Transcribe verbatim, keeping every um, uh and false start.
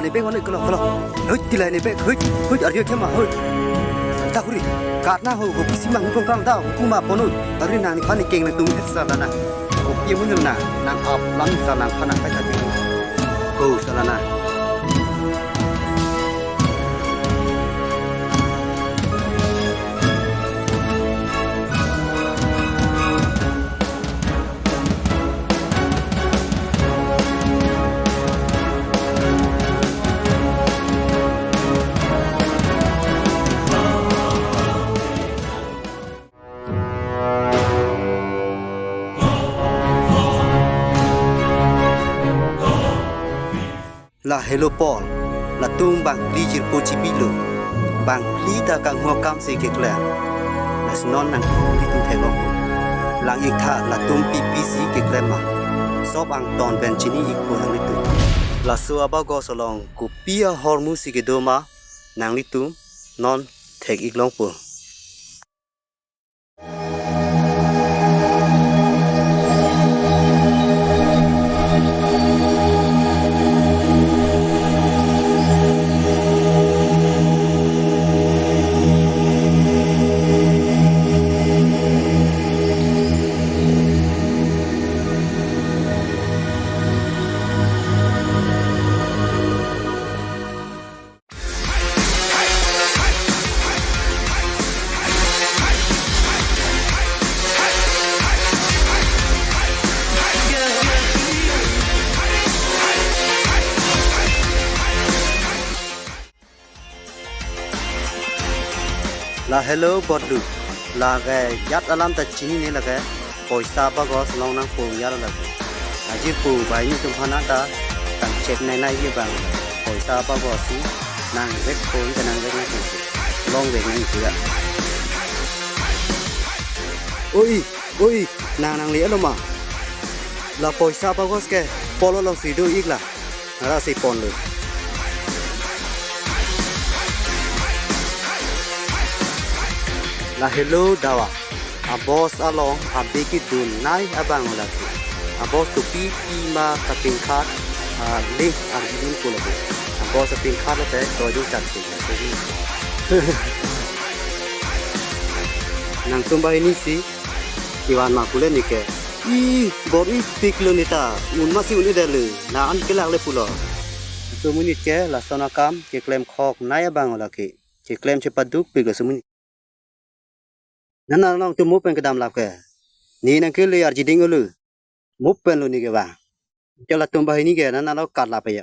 Ne bek wani kelo kelo. Hoi, tilai ne bek, hoi, hoi, arjo kema, hoi. Santa kuri. Karna ho, ho, pisi ma hukong kang dau, hukuma ponoi. Tari nang ni pani keng nang tum het salana. Kopi munul na, nang ap lam sa nang panang pai tadi. Ho, salana. La helo Paul, latum bangphli jirpo chipilo, bangphli ta kanghon akam si keklem. Lasi non nanglitum theklongpo. Lang-iktha latum pi pi si keklem ma. Sop angton pen chini-ikpo nanglitum. Laso abagos along kopi ahormu si kedo ma nanglitum non thek-iklongpo. La helo Bodlu, lake jat alam ta chinine lake, poisa bagos long nangpo ya lake. Ajirpo banghini atum aphan ta tang check nai nai ye bang, poisa bagos si nang vek po, nang vek nangpo, longvek nangpo ya. Oi, oi, nang nangli alo ma. La poisa bagos ke Paul along si do-ik la. Nara si ponlo. La helo dawa. Abos along abi kedun nai abang lake. Abos kopi pi ma kapinkhat, ah, le arjidun ko lake. Abos apinkhat lake toju chan ko. Nangtum banghini si kevan ma pule neke. Ih, bor-ipiklo neta, un masi un-edetlo, na an kelak le pulo. Laso amonit ke lason akam keklem khok nai abang lake, keklem chepadukpiklo laso amonit. Nana nangtum mo pen kedam lap ke. Ne nangkele arjiding ulu. Mo penlo ne kevang. Ke latum banghini ke nana lo kat lap ya.